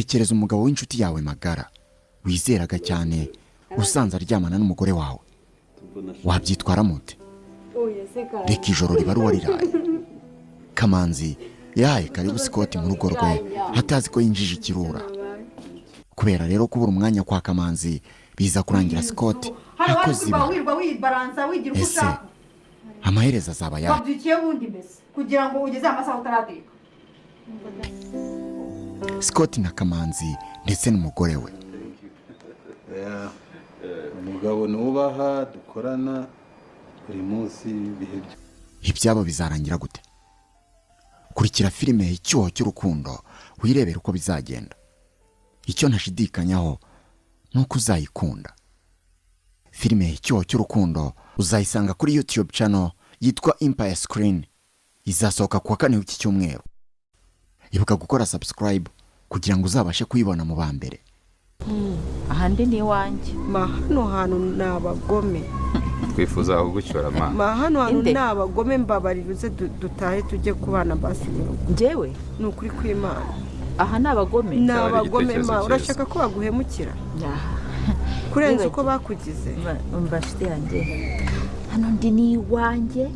Tekereza umugabo w'inshuti yawe magara wizeraga cyane, usanze aryamana n'umugore wawe, wabyitwaramo ute? Reka ijoro riba wariraye. Kamanzi yahaye karibu Scott mu rugo rwe, atazi ko yinjije ikirura. Kubera rero kubura umwanya kwa Kamanzi, biza kurangira Scott Hano akoze wirirwa ibara. Wirirwa wibaranza, wigira uko Ese ushaka. amaherezo azaba yahe? Wabyukiye bundi mbese kugira ngo ugeze amasaha utarateka? Scott na Kamanzi ndetse n'umugore we. Yeah. Umugabo nubaha, dukorana buri munsi, ibihe byo Ibyabo bizarangira gute? Kurikira filime Icyuho cy'Urukundo, wirebere uko bizagenda. Icyo ntashidikanyaho ni uko uzayikunda. Filime Icyuho cy'Urukundo uzayisanga kuri YouTube channel yitwa Empire Screen. Izasohoka kuwa kane w'iki cyumweru. Ibuka gukora subscribe kugira ngo uzabashe kuyibona mu ba mbere. Ahandi ni iwanjye. Ma, hano hantu ni abagome. Twifuza kugucyura, ma. Ma, hano hantu Inde? ni abagome. Mbabarira, uze dutahe, tujye kubana basi mu rugo. Njyewe? Ni ukuri kw'Imana. Aha ni abagome. Ni Cyaba ari abagome. igitekerezo Ma, cyiza. urashaka ko baguhemukira kurenza uko bakugize? Umva nshuti yanjye, hano ndi ni iwanjye,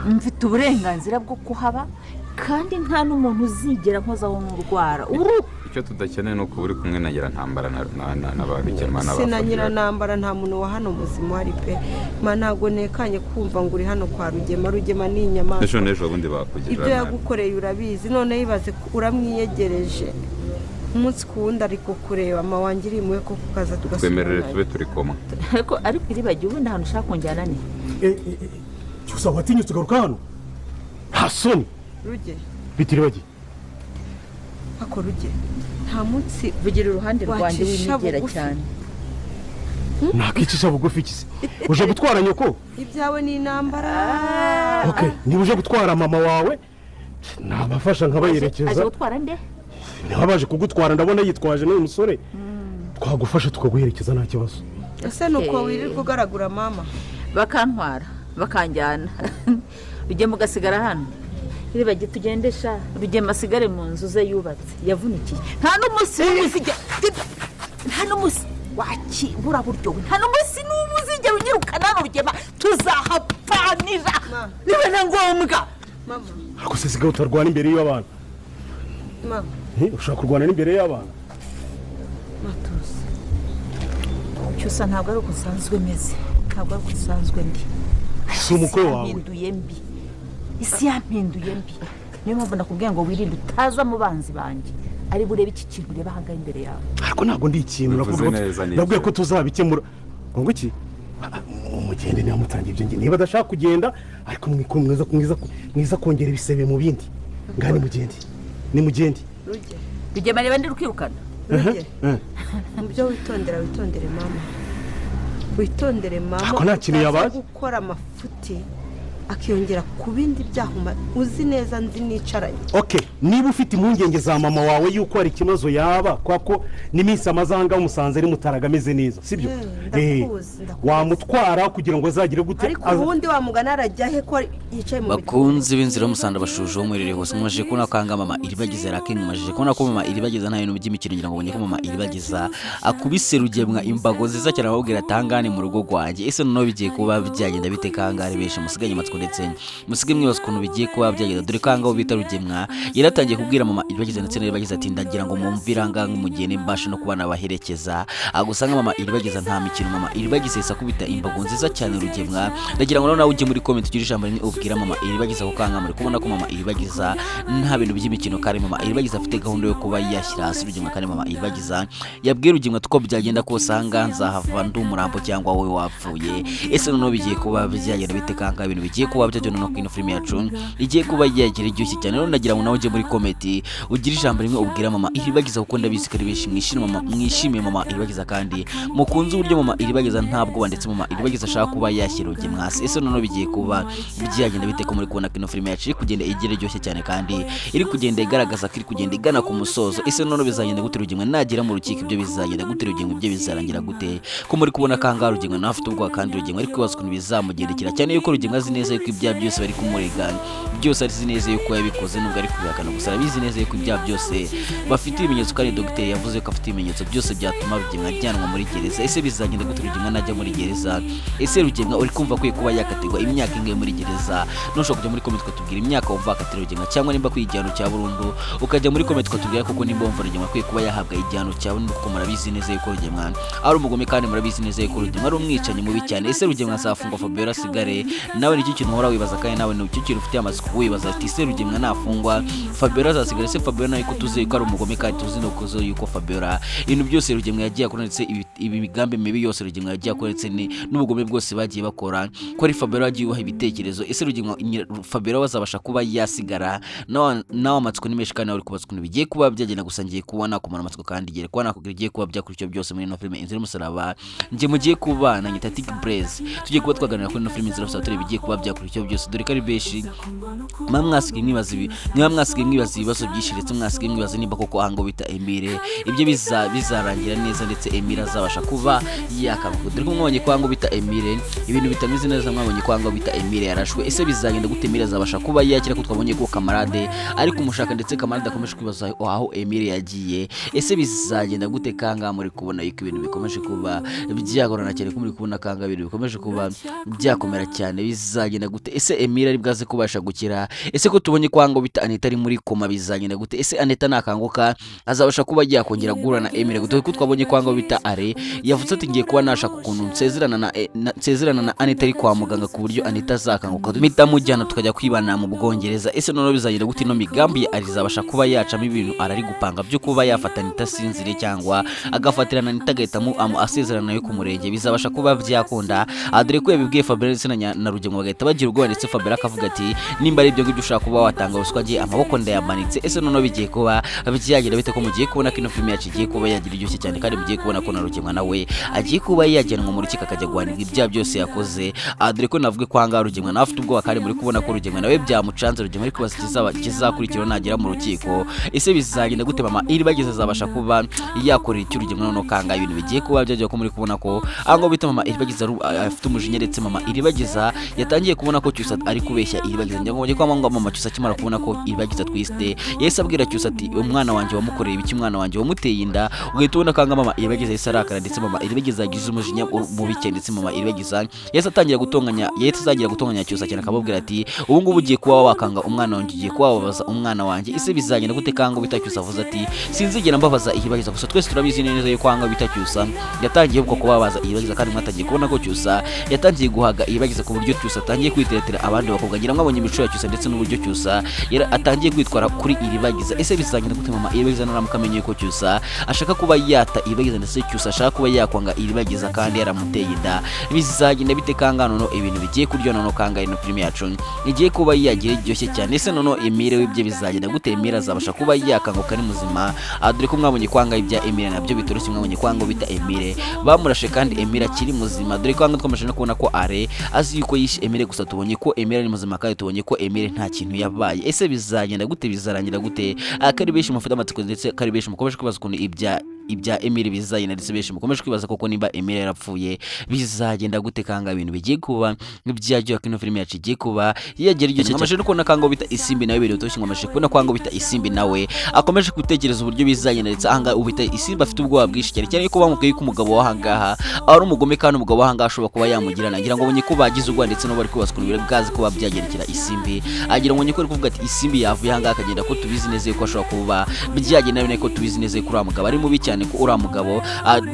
mfite uburenganzira bwo kuhaba, kandi nta n'umuntu uzigera nkozaho n'urwara uru. Icyo tudakeneye ni ukuba uri kumwe na Nyirantambara na ba Rugema na ba Si na Fabiola. Nyirantambara, nta muntu wa hano muzima uhari pe. Ma, ntabwo ntekanye kumva ngo uri hano kwa Rugema. Rugema ni inyamaswa. Ejo n'ejo bundi bakugirira Ibyo nabi. yagukoreye urabizi. None yibaze ko uramwiyegereje umunsi ku wundi, ari kukureba. Ma, wanjye irimuwe ko kukaza Twemerere tugasubirana. tube turi kumwe. Ariko iribagiwe, ubundi ahantu ushaka kunjyana ni Cyusa, watinyutse ugaruka hano, nta soni? Ruge. Bitiribagiye. Ako Ruge, nta munsi Vugira uruhande rwanjye. wacisha Wimigera bugufi. cyane. Nakicisha bugufi iki se? Uje gutwara nyoko? Ibyawe ni intambara. Okay, niba uje gutwara mama wawe, nabafasha Aje nkabayerekeza. gutwara nde? Niba baje kugutwara, ndabona yitwaje n'uyu musore, twagufasha tukaguherekeza, nta kibazo. Ese ni uko wirirwa ugaragura mama? Bakantwara, bakanjyana, Rugema ugasigara hano. Iribagiwe, tugende sha. Rugema asigare mu nzu ze yubatse, yavunikiye. Nta n'umunsi n'umwe uzigera, nta n'umunsi wakibura buryo we, nta n'umunsi n'umwe uzigera unyirukana hano. Rugema tuzahapfanira niba na ngombwa. Mama. Ariko se sigaho utarwana imbere y'abana. Mama. Eh, ushobora kurwana n'imbere y'abana? Matuza. Cyusa, ntabwo ari uko usanzwe meze, ntabwo ari uko usanzwe ndi. Si umukwe wawe. Yampinduye mbi, isi yampinduye mbi. Niyo mpamvu nakubwiye ngo wirinde, utaza mu banzi banjye ari burebe iki kintu ureba ahangaha imbere yawe. Ariko ntabwo ndi ikintu. Bivuze Nakubwiye ko neza, ni nabwiye ko ikintu. tuzabikemura. Ngo iki? Mugende niba mutangiye ibyo ngiye, niba adashaka kugenda. Ariko mwiza mwiza mwiza kongera ibisebe mu bindi. Ngaha nimugende, nimugende. Ruge. Rugema, reba ndi rukirukana. Ruge, mu byo witondera, witondere mama, witondere mama. Ako nta kintu Utaza yabaye. gukora amafuti akiyongera ku bindi byaha uzi neza nzi nicaranye. Okay, niba ufite impungenge za mama wawe yuko hari ikibazo yaba, kwa ko n'iminsi amaze ahangaha umusanze ari mutaraga, ameze neza, sibyo? Ndakuzi, ndakuzi. Wamutwara kugira ngo azagire gute? Ariko ubundi wamugana arajya he ko yicaye mu Bakunzi b'inzira y'umusanda, bashuje wo muri hose, mumajije kubona ko ahangaha mama Iribagiza yarakenye. Mumajije kubona ko mama Iribagiza nta bintu by'imikino. Ngira ngo ubonye ko mama Iribagiza akubise Rugemwa imbago nziza cyane, ababwira ati: "Ahangaha ni mu rugo rwanjye." Ese noneho bigiye kuba byagenda bite? Kangahe benshi musigaye amatsiko, ndetse musige mwibaza ukuntu bigiye kuba byagenda, dore ko ahangaha bita Rugemwa yaratangiye kubwira mama Iribagiza ndetse na Iribagiza ati: "Ndagira ngo mumvire ahangaha nk'umugeni, mbashe no kuba nabaherekeza." Gusa nka mama Iribagiza nta mikino. Mama Iribagiza yahise akubita imbago nziza cyane Rugemwa. Ndagira ngo nawe ujye muri comment, ugire ijambo rimwe ubwira mama Iribagiza, kuko ahangaha muri kubona ko mama Iribagiza nta bintu by'imikino, kandi mama Iribagiza afite gahunda yo kuba yashyira hasi Rugemwa. Kandi mama Iribagiza yabwiye Rugemwa ati: "Uko byagenda kose, ahangaha nzahava ndi umurambo cyangwa wowe wapfuye." Ese noneho bigiye kuba byagenda bite? Kangahe ibintu bigiye kuba byagenda no kino filime yacu igiye kuba yagira iryoshye cyane. Rero ndagira ngo nawe ujye muri comment, ugire ijambo rimwe ubwira mama Iribagiza, kuko ndabizi ko ari benshi mwishimiye mama, mwishimiye mama Iribagiza, kandi mukunze uburyo mama Iribagiza nta bwoba, ndetse mama Iribagiza ashaka kuba yashyira Rugemwa hasi. Ese noneho bigiye kuba byagenda bite, ko muri kubona ko ino filime yacu iri kugenda igira iryoshye cyane, kandi iri kugenda igaragaza ko iri kugenda igana ku musozo? Ese noneho bizagenda gute Rugemwa nagera mu rukiko? Ibyo bizagenda gute Rugemwa? Ibyo bizarangira gute, ko muri kubona ko ahangaha Rugemwa nawe afite ubwoba, kandi Rugemwa ari kwibaza ukuntu bizamugendekera, cyane yuko Rugemwa azi neza neza yuko ibyaha byose bari kumurega byose azi neza yuko yabikoze, nubwo ari kubihakana, gusa arabizi neza yuko ibyaha byose bafite ibimenyetso, kandi dogiteri yavuze ko afite ibimenyetso byose byatuma Rugemwa ajyanwa muri gereza. Ese bizagenda gute Rugemwa najya muri gereza? Ese Rugemwa uri kumva akwiye kuba yakatirwa imyaka ingahe muri gereza? Ntushobora kujya muri comment ukatubwira imyaka wumva akatira Rugemwa, cyangwa nimba akwiye igihano cya burundu ukajya muri comment ukatubwira koko nimba wumva Rugemwa akwiye kuba yahabwa igihano cya burundu, kuko murabizi neza yuko Rugemwa ari umugome kandi murabizi neza yuko Rugemwa ari umwicanyi mubi cyane. Ese Rugemwa azafungwa Fabiola asigare? Nawe nicyo kintu uhora wibaza, kandi nawe nicyo kintu ufitiye amatsiko wibaza ati ese Rugemwa nafungwa Fabiola azasigara? Ese Fabiola nawe ko tuzi yuko ari umugome kandi tuzi no kuzo yuko Fabiola ibintu byose Rugemwa yagiye akora, ndetse imigambi mibi yose Rugemwa yagiye akora, ndetse n'ubugome bwose bagiye bakora, ko ari Fabiola wagiye ubaha ibitekerezo. Ese Rugemwa Fabiola bazabasha kuba yasigara? Nawe amatsiko ni menshi kandi nawe uri kubaza ukuntu bigiye kuba byagenda, gusa ngiye kuba nakumara amatsiko kandi ngiye kuba nakubwira igiye kuba byakurikiye byose muri ino filime Inzira y'Umusaraba. Njye mugiye kubana nyita Tig Blaze, tugiye kuba twaganira kuri ino filime Inzira y'Umusaraba, tureba ibigiye kuba byakurikiye byose, dore ko ari benshi mwa mwasigaye mwibaza ibi, niba mwasigaye mwibaza ibibazo byinshi, ndetse mwasigaye mwibaza nimba koko aha ngo bita Emile ibyo bizarangira neza, ndetse Emile azabasha kuba yakanguka, dore ko mwabonye ko aha ngo bita Emile ibintu bitameze neza, mwabonye ko aha ngo bita Emile yarashwe. Ese bizagenda gute Emile azabasha kuba yakira, ko twabonye ko kamarade ari kumushaka, ndetse kamarade akomeje kwibaza aho Emile yagiye. Ese bizagenda gute kanga muri kubona yuko ibintu bikomeje kuba byagorana cyane, ko muri kubona kanga ibintu bikomeje kuba byakomera cyane, bizagenda gute? Ese Emile ari bwaze kubasha gukira? Ese ko tubonye ko ngo bita Anita ari muri koma, bizagenda gute? Ese Anita nakanguka azabasha kuba yakongera guhura na Emile gute, kuko twabonye ko ngo bita Are yavuze ati ngiye kuba nashaka ukuntu nsezerana na Anita ari kwa muganga, ku buryo Anita azakanguka mpita mujyana tukajya kwibana mu Bwongereza. Ese noneho bizagenda gute? Ino migambi ya Ari izabasha kuba yacamo ibintu arari gupanga byo kuba yafata Anita asinzire, cyangwa agafatirana Anita agahita asezerana nawe ku murenge, bizabasha kuba byakunda? Dore ko yabibwiye Fabiola ndetse na Rugemwa bagahita bagira ubwoba, ndetse Fabiola akavuga ati nimba ari ibyo ngibyo ushaka kuba watanga ruswa ngiye amaboko ndayamanitse. Ese noneho bigiye kuba byagira bite, ko mugiye kubona ko ino filime yacu igiye kuba yagira iryoshye cyane, kandi mugiye kubona ko na Rugemwa nawe agiye kuba yajyanwa mu rukiko akajya guhanirwa ibyaha byose yakoze. Dore ko navuge ko ahangaha Rugemwa nawe afite ubwoba, kandi muri kubona ko Rugemwa nawe byamucanze. Rugemwa ari kwibaza ikizakurikiraho nagera mu rukiko. Ese bizagenda gute? Mama Iribagiza azabasha kuba yakorera icyo Rugemwa? Noneho kanga ibintu bigiye kuba byajya, ko muri kubona ko aho ngaho bita mama Iribagiza afite umujinya, ndetse mama Iribagiza yatangiye kubona ko Cyusa ari kubeshya Iribagiza. Ngira ngo ko ngo mama Cyusa akimara kubona ko Iribagiza twiste, yahise abwira Cyusa ati umwana wanjye wamukoreye ibiki? Umwana wanjye wamuteye inda? Ugahita ubona kanga mama Iribagiza yahise arakara, ndetse mama Iribagiza yagize umujinya mubi cyane, ndetse mama Iribagiza yahise atangira gutonganya, yahise atangira gutonganya Cyusa cyane, akamubwira ati ubu ngubu ugiye kuba wakanga umwana wanjye, ugiye kuba wababaza umwana wanjye. Ese bizagenda gute kanga bita Cyusa avuze ati sinzigera mbabaza Iribagiza? Gusa twese turabizi neza yuko hanga bita Cyusa yatangiye ubwo kubabaza Iribagiza, kandi mwatangiye kubona ko Cyusa yatangiye guhaga Iribagiza, ku buryo Cyusa atangiye kwiteretera abandi bakobwa. Ngira mwabonye imico ya Cyusa ndetse n'uburyo Cyusa atangiye kwitwara kuri Iribagiza. Ese bizagenda gute mama Iribagiza naramuka amenye yuko Cyusa ashaka kuba yata Iribagiza, ndetse Cyusa ashaka kuba yakwanga Iribagiza kandi yaramuteye inda? Bizagenda bite kanga noneho ibintu bigiye kuryoha? Noneho kanga ino filime yacu igiye kuba yagira iryoshye cyane. Ese noneho Emile w'ibyo bizagenda gute? Emile azabasha kuba yakanguka ari muzima? Dore ko mwabonye kwanga ibya Emile nabyo bitoroshye, mwabonye kwanga bita Emile bamurashe kandi Emile akiri muzima. Dore ko hano twamaze no kubona ko Are azi yuko yishe Emile, gusa tubonye ko Emile ari muzima kandi tubonye ko Emile nta kintu yabaye. Ese bizagenda gute? Bizarangira gute? Kari benshi mufite amatsiko, ndetse kari benshi mukomeje kwibaza ukuntu ibya Emile bizagenda, ndetse benshi mukomeje kwibaza koko nimba Emile yarapfuye bizagenda gute kanga ibintu bigiye kuba byaryoha, ko ino filime yacu igiye kuba yagera iryoshye cyane. Mwamaze no kubona kanga bita Isimbi nawe ibintu bitoshye, mwamaze kubona ko bita Isimbi nawe akomeje gutekereza uburyo bizagenda, ndetse ahangaha ubita Isimbi afite ubwoba bwinshi cyane cyane yuko bamubwiye ko umugabo w'ahangaha ari umugome, kandi umugabo w'ahangaha ashobora kuba yamugirana. Ngira ngo abonye ko bagize ubwoba, ndetse n'ubu bari kwibaza ukuntu biri bwaze kuba byagerekera Isimbi. Agira ngo ko ari kuvuga ati Isimbi yavuye ahangaha akagenda, ko tubizi neza yuko ashobora kuba byagenda bine, ko tubizi neza yuko uriya mugabo ari mubi cyane, ko uriya mugabo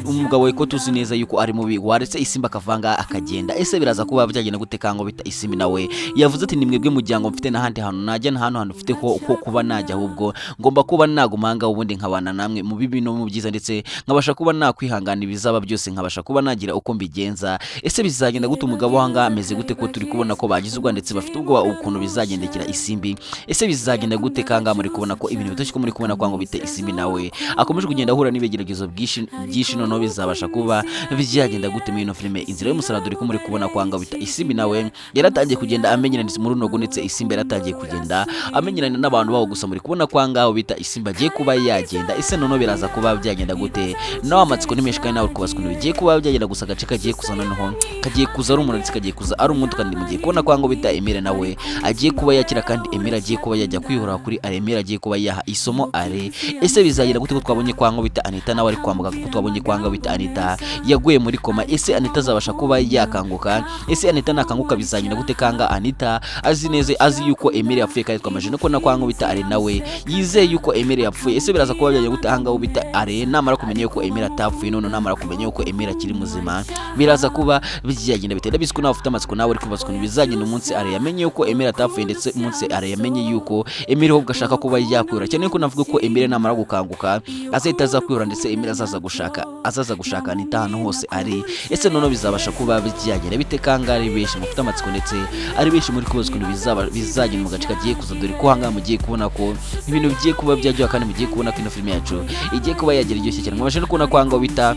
umugabo we ko tuzi neza yuko ari mubi, waretse Isimbi akavanga akagenda. Ese biraza kuba byagenda gute kango bita Isimbi nawe yavuze ati ni mwebwe muryango mfite, n'ahandi hantu najya, nta hantu mfite ko kuba najya, ahubwo ngomba kuba naguma ubundi nkabana namwe mu bibi no mu byiza, ndetse nkabasha kuba nakwihangana ibizaba byose, nkabasha kuba nagira uko mbigenza. Ese bizagenda gute? Umugabo wanga ameze gute, ko turi kubona ko bagize ubwoba ndetse bafite ubwoba ukuntu bizagendekera Isimbi? Ese bizagenda gute kanga muri kubona ko ibintu bitoshye, ko muri kubona ko ngo bita Isimbi nawe akomeje kugenda ahura n'ibigeragezo. n'ibigeragezo byinshi byinshi. Noneho bizabasha kuba byagenda gute muri ino filime Inzira y'Umusaraba? Dore ko muri kubona kwanga bita Isimbi nawe yaratangiye kugenda amenyerana muri runo rugo, ndetse Isimbi yaratangiye kugenda amenyerana n'abantu baho. Gusa muri kubona kwanga aho bita Isimbi agiye kuba yagenda. Ese noneho biraza kuba byagenda gute? Nawe amatsiko ni menshi kandi nawe uri kubaza ukuntu bigiye kuba byagenda. Gusa agace kagiye kuza noneho kagiye kuza ari umuntu, ndetse kagiye kuza ari umuntu, kandi mugiye kubona kwanga bita Emile nawe agiye kuba yakira, kandi Emile agiye kuba yajya kwihora kuri Are. Emile agiye kuba yaha isomo Are. Ese bizagenda gute ko twabonye kwanga bita Anita nawe ari kwa muganga, ko twabonye kwanga bita Anita yaguye muri koma? Ese Anita azabasha kuba yakanguka? Ese Anita nakanguka bizagenda gute kanga Anita azi neza, azi yuko Emile yapfuye, kandi twamaje no kubona kwanga bita Are nawe yizeye yuko Emile yapfuye? Ese biraza kuba byagenda gute ahangaha bita Are namara kumenya yuko Emile atapfuye? None namara kumenya yuko Emile akiri muzima, biraza kuba byagenda bite? Ndabizi ko nawe ufite amatsiko, nawe uri kubaza ukuntu bizagenda umunsi Are yamenye yuko Emile atapfuye, ndetse umunsi Are yamenye yuko Emile ahubwo ashaka kuba yakwihora cyane, ko navuga ko Emile namara gukanguka azahita aza kwihora, ndetse Emile azaza gushaka Anita ahantu hose ari. Ese noneho bizabasha kuba byagenda bite kanga ari benshi mufite amatsiko, ndetse ari benshi muri kubaza ukuntu bizaba bizagenda mu gace kagiye kuza? Dore ko ahangaha mugiye kubona ko ibintu bigiye kuba byaryoha, kandi mugiye kubona ko ino filime yacu igiye kuba yagira iryoshye cyane. Mwabashe no kubona ko ahangaha bita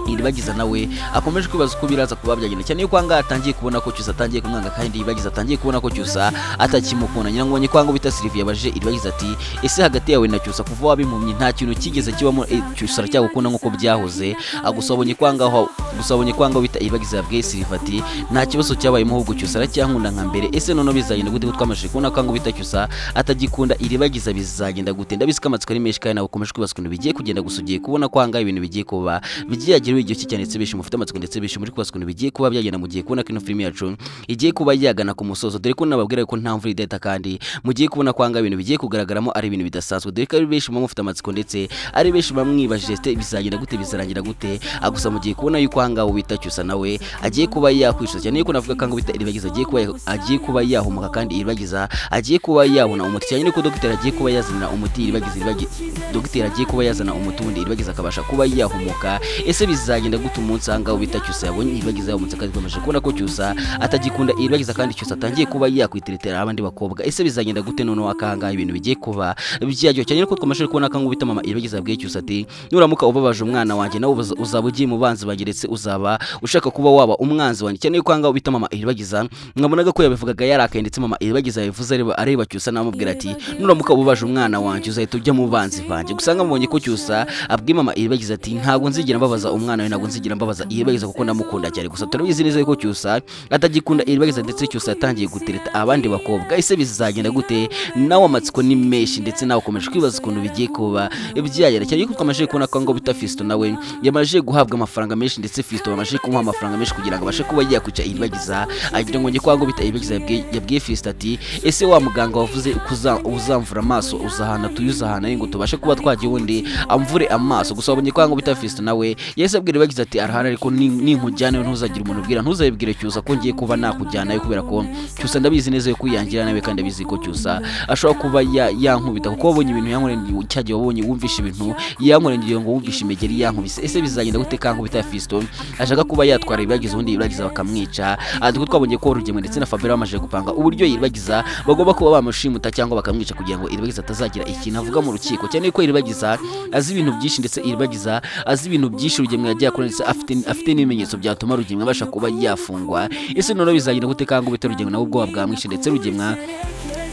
Iribagiza nawe akomeje kwibaza uko biraza kuba byagenda cyane, yuko ahangaha atangiye kubona ko Cyusa atangiye kumwanga, kandi Iribagiza atangiye kubona ko Cyusa atakimukunda. Ngira ngo ngo bita Sylvie yabajije Iribagiza ati: "Ese hagati yawe na Cyusa kuva wabimpumyi nta kintu kigeze kibamo? Cyusa aracyagukunda nk'uko byahoze?" Gusa wabonye ko ahangaho bita Iribagiza yabwiye Sylvie ati: "Nta kibazo cyabayemo, ahubwo Cyusa aracyankunda nka mbere." Ese noneho bizagenda gute ko twamajije kubona ko bita Cyusa atagikunda Iribagiza? Bizagenda gute? Ndabizi ko amatsiko ari menshi kandi nawe ukomeje kwibaza ukuntu bigiye kugenda. Gusa ugiye kubona ko ahangaha ibintu bigiye kuba bigiye igihe cyane, ndetse benshi mufite amatsiko, ndetse benshi muri kubaza ukuntu bigiye kuba byagenda. Mugiye kubona ko ino filime yacu igiye kuba yagana ku musozo, dore ko nababwira ko nta mvura idahita, kandi mugiye kubona ko ahangaha ibintu bigiye kugaragaramo ari ibintu bidasanzwe, dore ko ari benshi muba mufite amatsiko, ndetse ari benshi bamwibajije ese bizagenda gute, bizarangira gute? Gusa mugiye kubona yuko ahangaha wita Cyusa nawe agiye kuba yakwishyuza cyane, yuko navuga ko bita Iribagiza agiye kuba yahumuka, kandi Iribagiza agiye kuba yabona umuti cyane, yuko dogiteri agiye kuba yazanira umuti Iribagiza. Dogiteri agiye kuba yazana umuti wundi, Iribagiza akabasha kuba yahumuka. Ese bizagenda gute umunsi ahangaha bita Cyusa yabonye Iribagiza yahumutse, kandi twamaze kubona ko Cyusa atagikunda Iribagiza, kandi Cyusa atangiye kuba yakwiteretera abandi bakobwa? Ese bizagenda gute noneho akangaha ibintu bigiye kuba byaryoshye cyane, ko twamaze kubona ko bita mama Iribagiza yabwiye Cyusa ati: "Nuramuka ubabaje umwana wanjye, nawe uzaba ugiye mu banzi banjye, ndetse uzaba ushaka kuba waba umwanzi wanjye." Cyane yuko ahangaha bita mama Iribagiza mwabonaga ko yabivugaga yarakaye, ndetse mama Iribagiza yabivuze areba Cyusa, namubwira ati: "Nuramuka ubabaje umwana wanjye, uzahita ujya mu banzi banjye." Gusa nkamubonye ko Cyusa abwiye mama Iribagiza ati: "Ntabwo nzigera mbabaza umwana we, ntabwo nzigera mbabaza Iribagiza kuko ndamukunda cyane." Gusa turabizi neza yuko Cyusa atagikunda Iribagiza, ndetse Cyusa yatangiye gutereta abandi bakobwa. Ese bizagenda gute? Nawe amatsiko ni menshi, ndetse nawe ukomeje kwibaza ukuntu bigiye kuba byagera cyane, yuko twamaze kubona ko ngo bita Fiston nawe yamaze guhabwa amafaranga menshi, ndetse Fiston bamaze kumuha amafaranga menshi kugira ngo abashe kuba yakwica Iribagiza. Agira ngo njye kwa ngo bita Iribagiza yabwiye Fiston ati: "Ese wa muganga wavuze ko uzamvura amaso, uzahana tuyuzahana ngo tubashe kuba twajya ubundi amvure amaso?" Gusa wabonye ko ngo bita Fiston nawe yahise abwira Iribagiza ati: "Arahari, ariko ninkujyana ntuzagire umuntu ubwira, ntuzabibwire Cyusa ko ngiye kuba nakujyanayo, kubera ko Cyusa ndabizi neza yuko yangira nawe, kandi abizi ko Cyusa ashobora kuba yankubita, kuko wabonye ibintu yankoreye cyagiye, wabonye wumvishe ibintu yankoreye, ngo wumvishe imigeri yankubise." Ese bizagenda gute kankubita Fiston ashaka kuba yatwara Iribagiza, ubundi Iribagiza bakamwica? Ariko twabonye ko Rugemwe ndetse na Fabiola bamaze gupanga uburyo Iribagiza bagomba kuba bamushimuta cyangwa bakamwica, kugira ngo Iribagiza atazagira ikintu avuga mu rukiko, cyane ko Iribagiza azi ibintu byinshi, ndetse Iribagiza azi ibintu byinshi Rugemwe yagiye akora, ndetse afite n'ibimenyetso byatuma Rugemwe abasha kuba yafungwa. Ese noneho bizagenda gute kangubita Rugemwe nawe ubwoba bwamwishe, ndetse Rugemwa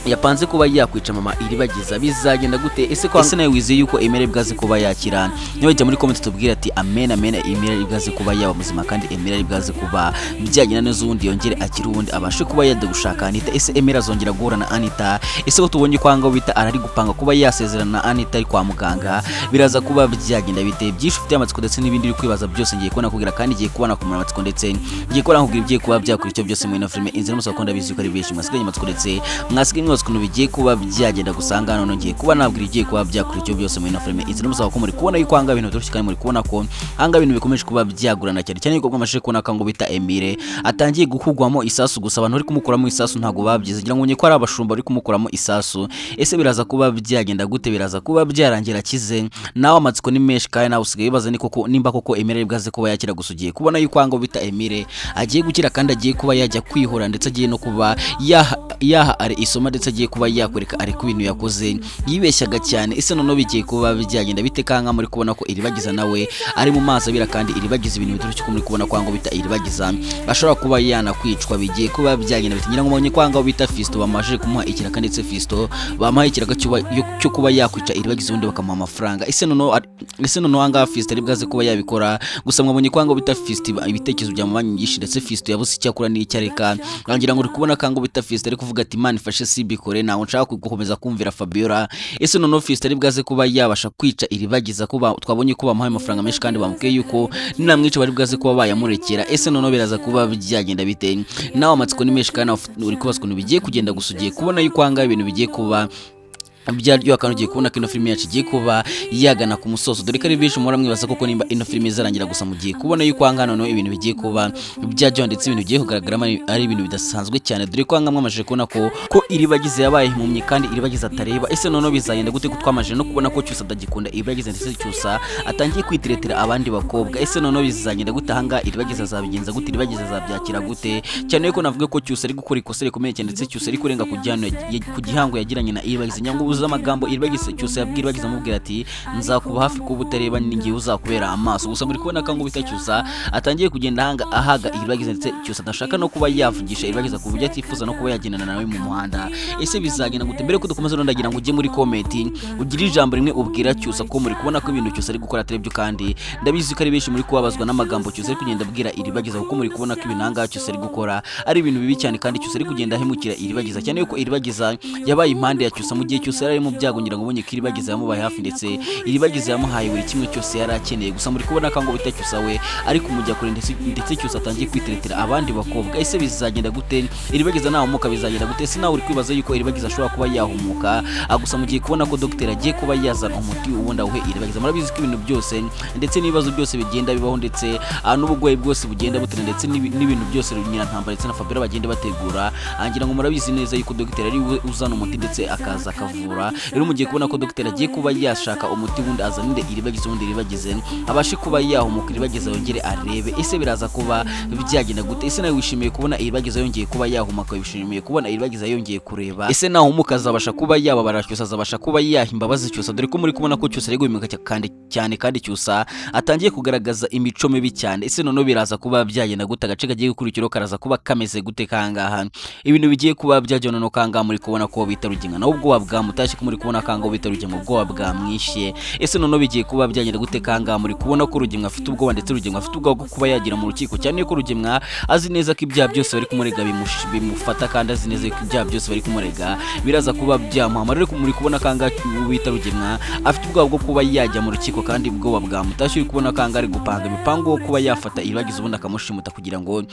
yapanze kuba yakwica mama Iribagiza? Bizagenda gute? Ese ko ese nawe wizeye yuko Emile bwaze kuba yakira? Niba jya muri comment tubwire ati: "Amen, amen, Emile ari bwaze kuba yaba muzima, kandi Emile ari bwaze kuba byagenda neza, ubundi yongere akire, ubundi abashe kuba yajya gushaka Anita." Ese Emile azongera guhura na Anita? Ese ko tubonye ko ahangaha bita arari gupanga kuba yasezerana na Anita ari kwa muganga, biraza kuba byagenda bite? Byinshi ufite amatsiko ndetse n'ibindi uri kwibaza byose ngiye kubona kubwira, kandi ngiye kubona kumara amatsiko, ndetse ngiye kubona kubwira ibigiye kuba byakora icyo byose muri ino filime Inzira y'Umusaraba, ko ndabizi ko ari benshi mwasigaye amatsiko, ndetse mwasigaye mwibaza ukuntu bigiye kuba byagenda. Gusanga none ngiye kuba nabwira igiye kuba byakora icyo byose muri ino filime Inzira y'Umusaraba, ko muri kubona yuko ahangaha ibintu byoroshye, kandi muri kubona ko ahangaha ibintu bikomeje kuba byagurana cyane cyane, yuko bwamaze kubona ko ngo bita Emile atangiye gukugwamo isasu. Gusa abantu bari kumukuramo isasu ntabwo babyize, ngira ngo ko ari abashumba bari kumukuramo isasu. Ese biraza kuba byagenda gute? Biraza kuba byarangira akize? Nawe amatsiko ni menshi, kandi nawe usigaye wibaza ni koko nimba koko Emile ari bwaze kuba yakira. Gusa ugiye kubona yuko ahangaha bita Emile agiye gukira, kandi agiye kuba yajya kwihora, ndetse agiye no kuba yaha Are isomo, ndetse ndetse agiye kuba yakwereka ariko ibintu yakoze yibeshyaga cyane. Ese noneho bigiye kuba byagenda bite kanka muri kubona ko Iribagiza nawe ari mu mazi abira, kandi Iribagiza ibintu biturutse ko muri kubona ko ngo bita Iribagiza ashobora kuba yanakwicwa. Bigiye kuba byagenda bite? Ngira ngo mubonye ko ahangaha bita Fisto bamaje kumuha ikiraka, ndetse Fisto bamuha ikiraka cyo kuba yakwica Iribagiza ubundi bakamuha amafaranga. Ese noneho ahangaha Fisto ari bwaze kuba yabikora? Gusa mwabonye ko ahangaha bita Fisto ibitekerezo byamubanye byinshi, ndetse Fisto yabuze icyo akora n'icyo areka. Ngira ngo uri kubona ko ahangaha bita Fisto ari kuvuga ati: "Imana ifashe simbikore, ntabwo nshaka gukomeza kumvira Fabiola." Ese noneho Fisto ari bwaze kuba yabasha kwica Iribagiza, kuba twabonye ko bamuhaye amafaranga menshi kandi bamubwiye yuko namwica bari bwaze kuba bayamurekera? Ese noneho biraza kuba byagenda bite? Nawe amatsiko ni menshi kandi nawe uri kubaza ukuntu bigiye kugenda. Gusa ugiye kubona yuko ahangaha ibintu bigiye kuba byaryoha, kandi ugiye kubona ko ino filime yacu igiye kuba yagana ku musozo, dore ko ari benshi muhora mwibaza koko nimba ino filime izarangira. Gusa mugiye kubona yuko ahangaha noneho ibintu bigiye kuba byaryoha, ndetse ibintu bigiye kugaragaramo ari ibintu bidasanzwe cyane, dore ko ahangaha mwamajije kubona ko Iribagiza yabaye impumyi kandi Iribagiza atareba. Ese noneho bizagenda gute, ko twamajije no kubona ko Cyusa atagikunda Iribagiza, ndetse Cyusa atangiye kwitiretera abandi bakobwa? Ese noneho bizagenda gute ahangaha? Iribagiza azabigenza gute? Iribagiza azabyakira gute? Cyane yuko navuga ko Cyusa ari gukora ikosa rikomeye cyane, ndetse Cyusa ari kurenga ku gihango yagiranye na Iribagiza. Nyangwa uzi amagambo Iribagiza Cyusa yabwira Iribagiza, amubwira ati: "Nzakuba hafi, kuba utareba n'igihe uzakubera amaso." Gusa muri kubona ko ngo bita Cyusa atangiye kugenda ahanga ahaga Iribagiza, ndetse Cyusa adashaka no kuba yavugisha Iribagiza, ku buryo atifuza no kuba yagendana nawe mu muhanda. Ese bizagenda gute? Mbere ko dukomeza rero, ndagira ngo ujye muri comment ugire ijambo rimwe ubwira Cyusa, ko muri kubona ko ibintu Cyusa ari gukora atari byo, kandi ndabizi ko ari benshi muri kubabazwa n'amagambo Cyusa ari kugenda abwira Iribagiza, kuko muri kubona ko ibintu ahangaha Cyusa ari gukora ari ibintu bibi cyane, kandi Cyusa ari kugenda ahemukira Iribagiza, cyane yuko Iribagiza yabaye impande ya Cyusa mu gihe Cyusa yari ari mu byago. Ngira ngo ubonye ko Iribagiza yamubaye hafi, ndetse Iribagiza yamuhaye buri kimwe cyose yari akeneye. Gusa muri kubona ko ngo bita Cyusa we ari kumujya kure, ndetse Cyusa atangiye kwiteretera abandi bakobwa. Ese bizagenda gute? Iribagiza nahumuka bizagenda gute? Ese nawe uri kwibaza yuko Iribagiza ashobora kuba yahumuka? Gusa mugiye kubona ko dogiteri agiye kuba yazana umuti ubundi awuhe Iribagiza. Murabizi ko ibintu byose ndetse n'ibibazo byose bigenda bibaho, ndetse n'uburwayi bwose bugenda butera, ndetse n'ibintu byose Nyirantambara ndetse na Fabiola bagenda bategura, ngira ngo murabizi neza yuko dogiteri ari we uzana umuti ndetse akaza akavura. Rero mugiye kubona ko dogiteri agiye kuba yashaka umuti wundi azanire Iribagiza, ubundi Iribagize abashe kuba yahumuka, Iribagiza yongere arebe. Ese biraza kuba byagenda gute? Ese nawe wishimiye kubona Iribagiza yongeye kuba yahumuka? Wishimiye kubona Iribagiza yongeye kureba? Ese nahumuka azabasha kuba yababara Cyusa? Azabasha kuba yaha imbabazi Cyusa? Dore ko muri kubona ko Cyusa ari guhemuka kandi cyane, kandi Cyusa atangiye kugaragaza imico mibi cyane. Ese noneho biraza kuba byagenda gute? Agace kagiye gukurikiraho karaza kuba kameze gute kangaha? Ibintu bigiye kuba byagenda noneho kangaha muri kubona ko bita Ruginga nawe ubwoba bwamutashye, ko muri kubona kangaha bita Ruginga ubwoba bwamwishe. Ese noneho bigiye kuba byagenda gute kangaha? Muri kubona ko Ruginga afite ubwoba, ndetse Ruginga afite ubwoba bwo kuba yagira mu rukiko, cyane ko Rugemwa azi neza ko ibyaha byose bari kumurega bimufata, kandi azi neza ko ibyaha byose bari kumurega biraza kuba byamuhama. Rero muri kubona kangaha bita Rugemwa afite ubwoba bwo kuba yajya mu rukiko, kandi ubwoba bwamutashye. Uri kubona kangaha ari gupanga imipango wo kuba yafata Iribagiza ubundi akamushimuta, kugira ngo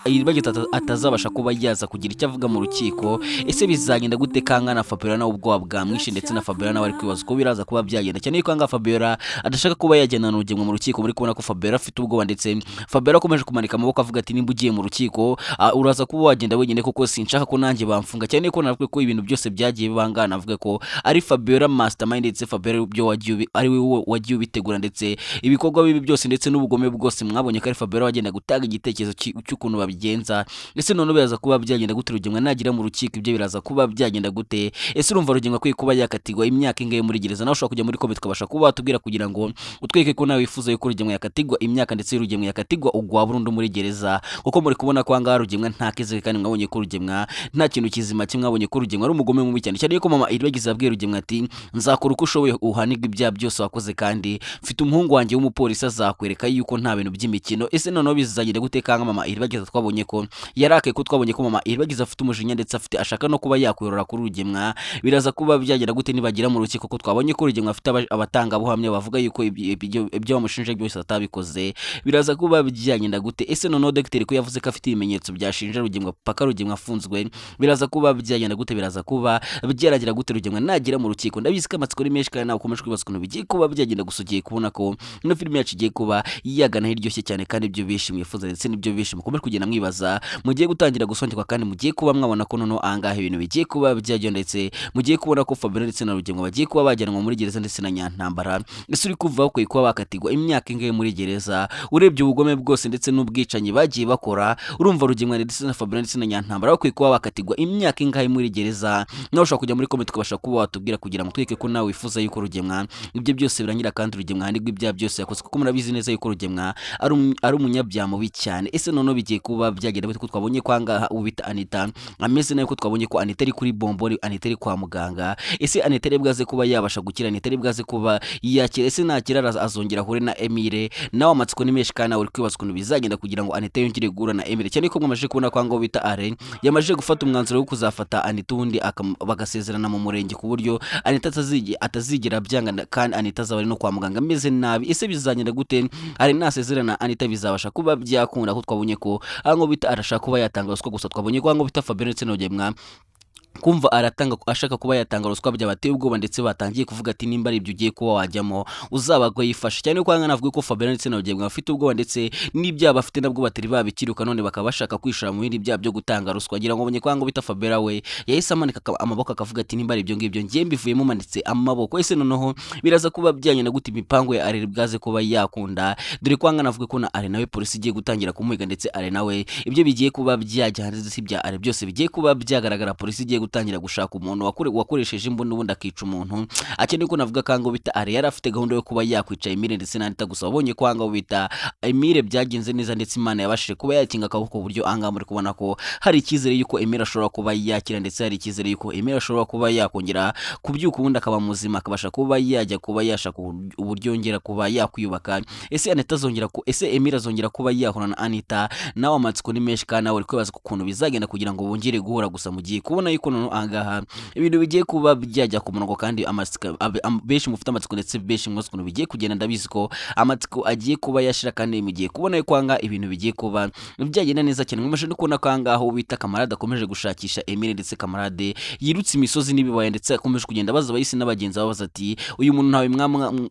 Iribagiza atazabasha kuba yaza kugira icyo avuga mu rukiko. Ese bizagenda gute kangaha? Na Fabiola nawe ubwoba bwamwishe, ndetse na Fabiola nawe ari kwibaza uko biraza kuba byagenda, cyane yuko ahangaha Fabiola adashaka kuba yajyana na Rugemwa mu rukiko. Muri kubona ko Fabiola afite ubwoba, ndetse Fabiola akomeje kumanika amaboko avuga ati: "Nimba ugiye mu rukiko, uraza kuba wagenda wenyine, kuko sinshaka ko nanjye bamfunga." Cyane ko navuga ko ibintu byose byagiye bibangana, navuga ko ari Fabiola mastermind, ndetse Fabiola ibyo wagiye ari we wagiye ubitegura, ndetse ibikorwa bibi byose ndetse n'ubugome bwose mwabonye ko ari Fabiola wagenda gutanga igitekerezo cy'ukuntu babigenza. Ese none biraza kuba byagenda gute Rugemwa nagira mu rukiko? Ibyo biraza kuba byagenda gute? Ese urumva Rugemwa akwiye kuba yakatirwa imyaka ingahe muri gereza? Nawe ushobora kujya muri comment tukabasha kuba watubwira, kugira ngo utwereke ko nawe wifuza yuko Rugemwa yakatirwa imyaka, ndetse Rugemwa yakatirwa ugwa burundu muri gereza, kuko muri kubona ko ahangaha Rugemwa nta kizere, kandi mwabonye ko Rugemwa nta kintu kizima kimwe, mwabonye ko Rugemwa ari umugome mubi cyane, cyane yuko mama Iribagiza yabwiye Rugemwa ati: "Nzakora uko ushoboye uhanirwe ibyaha byose wakoze, kandi mfite umuhungu wanjye w'umupolisi azakwereka yuko nta bintu by'imikino." Ese noneho bizagenda gute kanga mama Iribagiza twabonye ko yarakaye, ko twabonye ko mama Iribagiza afite umujinya, ndetse afite ashaka no kuba yakwerora kuri Rugemwa? Biraza kuba byagenda gute nibagera mu rukiko, ko twabonye ko Rugemwa afite abatangabuhamya bavuga yuko ibyo bamushinja byose atabikoze? Biraza kuba byagenda gute? Ese noneho dogiteri ko yavuze ko afite ibimenyetso byashinja Rugemwa paka Rugemwa afunzwe, biraza kuba byagenda gute? Biraza kuba byaragira gute Rugemwa nagera mu rukiko? Ndabizi ko amatsiko ari menshi, kandi nawe ukomeje kwibaza ukuntu bigiye kuba byagenda. Gusa ugiye kubona ko ino filime yacu igiye kuba yagana aho iryoshye cyane, kandi ibyo benshi mwifuza ndetse n'ibyo benshi mukomeje kugenda mwibaza mugiye gutangira gusobanukirwa, kandi mugiye kuba mwabona ko noneho ahangaha ibintu bigiye kuba byagenda, ndetse mugiye Mugiye kubona ko Fabiola ndetse na Rugemwa bagiye kuba bajyanwa muri gereza ndetse na Nyantambara. Ese uri kumva bakwiye kuba bakatirwa imyaka ingahe muri gereza? Urebye ubugome bwose ndetse n'ubwicanyi bagiye bakora, urumva Rugemwa ndetse na Fabiola ndetse na Nyantambara bakwiye kuba bakatirwa imyaka ingahe muri gereza? Nawe ushobora kujya muri comment ukabasha kuba watubwira kugira ngo twereke ko nawe wifuza yuko Rugemwa ibyo byose birangira kandi Rugemwa ahanirwe ibyaha byose yakoze, kuko murabizi neza yuko Rugemwa ari umunyabyaha mubi cyane. Ese noneho bigiye kuba byagenda bite ko twabonye ko ahangaha ubu bita Anita ameze nabi, ko twabonye ko Anita ari kuri bombori, Anita ari kwa muganga? Ese Anita ari bwaze kuba yabasha gukira? Anita ari bwaze kuba yakira? Ese nakira azongera ahure na Emile? Nawe amatsiko ni menshi kandi nawe uri kwibaza ukuntu bizagenda kugira ngo Anita yongere guhura na Emile, cyane ko mwamaze kubona ko ahangaha bita Are yamaze gufata umwanzuro wo kuzafata Anita ubundi bagasezerana mu murenge, ku buryo Anita atazigera abyanga kandi Anita azaba ari no kwa muganga ameze nabi. Ese bizagenda gute? Ari nasezerana Anita bizabasha kuba byakunda, ko twabonye ko aho bita arashaka kuba yatanga ruswa? Gusa twabonye ko aho bita Fabien ndetse na Rugemwa kumva aratanga, ashaka kuba yatanga ruswa byabateye ubwoba, ndetse batangiye kuvuga ati nimba ari ibyo ugiye kuba wajyamo uzabago yifashe cyane. Ko hangana navuga ko Fabien ndetse na Rugemwa bafite ubwoba, ndetse n'ibyaha bafite nabwo batari babikiruka, none bakaba bashaka kwishora mu bindi byaha byo gutanga ruswa. Ngira ngo babonye ko hanga bita Fabien we yahise amanika amaboko akavuga ati nimba ari ibyo ngibyo ngiye mbivuyemo, manitse amaboko. Ese noneho biraza kuba byanyana gute? Imipango ya Arere bwaze kuba yakunda, dore ko hangana navuga ko na Are nawe polisi igiye gutangira kumuhiga, ndetse Are nawe ibyo bigiye kuba byajya hanze, ndetse ibya Are byose bigiye kuba byagaragara. Polisi igiye gutangira gushaka umuntu wakoresheje imbunda ubundi akica umuntu. Akeneye ko navuga ko bita Are yari afite gahunda yo kuba yakwica Emile ndetse na Anita, gusa wabonye ko ahangaha bita Emile byagenze neza, ndetse Imana yabashije kuba yakinga akaboko, ku buryo ahangaha muri kubona ko hari icyizere yuko Emile ashobora kuba yakira, ndetse hari icyizere yuko Emile ashobora kuba yakongera kubyuka ubundi akaba muzima, akabasha kuba yajya kuba yashaka uburyo yongera kuba yakwiyubaka. Ese Anita azongera ku ese Emile azongera kuba yahura na Anita? Nawe amatsiko ni menshi kandi nawe uri kwibaza ukuntu bizagenda kugira ngo bongere guhura. Gusa mugiye kubona yuko noneho ahangaha ibintu bigiye kuba byajya ku murongo, kandi amatsiko benshi mufite amatsiko, ndetse benshi mwazi ukuntu bigiye kugenda. Ndabizi ko amatsiko agiye kuba yashira, kandi mugiye kubona yuko ahangaha ibintu bigiye kuba byagenda neza cyane. Mwamaze no kubona ko ahangaha uwo bita Kamarade akomeje gushakisha Emile, ndetse Kamarade yirutse imisozi n'ibibaya, ndetse akomeje kugenda abaza abayisi n'abagenzi, babaza ati uyu muntu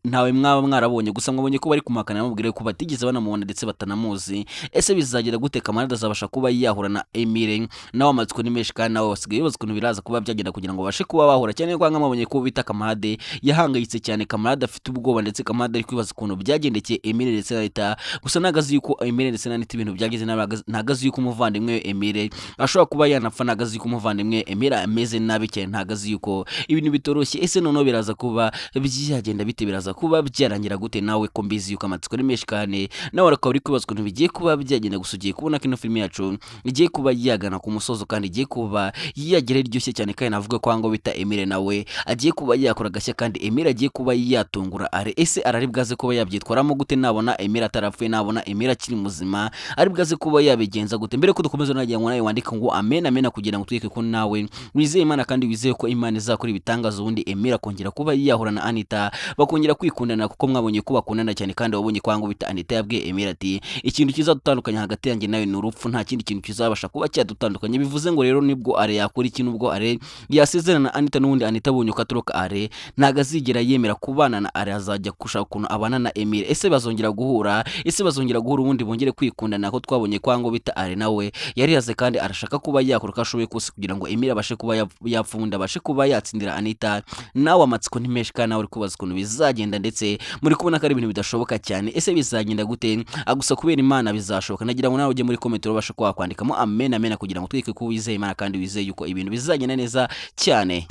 ntawe mwaba mwarabonye? Gusa mwabonye ko bari kumuhakana, bamubwira ko batigeze banamubona ndetse batanamuzi. Ese bizagera gute? Kamarade azabasha kuba yahura na Emile? Nawe amatsiko ni menshi kandi nawe basigaye bibaza ukuntu biraza kuba byagenda kugira ngo babashe kuba bahura, cyane ko mwabonye ko bita Kamarade yahangayitse cyane. Kamarade afite ubwoba, ndetse Kamarade ari kwibaza ukuntu byagendekeye Emile ndetse na Anita. Gusa ntago azi yuko Emile ndetse na Anita ibintu byageze nabi, ntago azi yuko umuvandimwe we Emile ashobora kuba yanapfa, ntago azi yuko umuvandimwe Emile ameze nabi cyane, ntago azi yuko ibintu bitoroshye. Ese noneho biraza kuba byagenda bite? Biraza kuba byarangira gute? Nawe ko mbizi yuko amatsiko ni menshi kandi nawe ukaba uri kwibaza ukuntu bigiye kuba byagenda. Gusa ugiye kubona ko ino filime yacu igiye kuba yagana ku musozo, kandi igiye kuba yagera iryoshye cyane, kandi navuga ko ahangaha bita Emile nawe agiye kuba yakora agashya, kandi Emile agiye kuba yatungura Are. Ese arari bwaze kuba yabyitwaramo gute nabona Emile atarapfuye, nabona Emile akiri muzima, ari bwaze kuba yabigenza gute? Mbere ko dukomeza, nagira ngo nawe wandike ngo amen amen, kugira ngo twereke ko nawe wizeye Imana kandi wizeye ko Imana izakora ibitangaza, ubundi Emile akongera kuba yahura na Anita bakongera kwikundana, kuko mwabonye ko bakundana cyane. Kandi wabonye ko ahangaha bita Anita yabwiye Emile ati ikintu kizadutandukanya hagati yanjye nawe ni urupfu, nta kindi kintu kizabasha kuba cyadutandukanya. Bivuze ngo rero nibwo Are yakora iki, nubwo Are yasezerana na Anita, n'ubundi Anita abonye uko atoroka Are ntago azigera yemera kubana na Are, azajya gushaka ukuntu abana na Emile. Ese bazongera guhura? Ese bazongera guhura ubundi bongere kwikundana, ko twabonye ko ahangaha bita Are nawe yarihaze kandi arashaka kuba yakora uko ashoboye kose kugira ngo Emile abashe kuba yapfunda, abashe kuba yatsindira Anita? Nawe amatsiko ni menshi kandi nawe uri kubaza ukuntu bizagenda, ndetse muri kubona ko ari ibintu bidashoboka cyane. Ese bizagenda gute? Gusa kubera Imana bizashoboka. Nagira ngo nawe ujye muri comment ubashe kuba wakwandikamo amen amen, kugira ngo twereke ko wizeye Imana kandi wizeye yuko ibintu bizagenda neza cyane.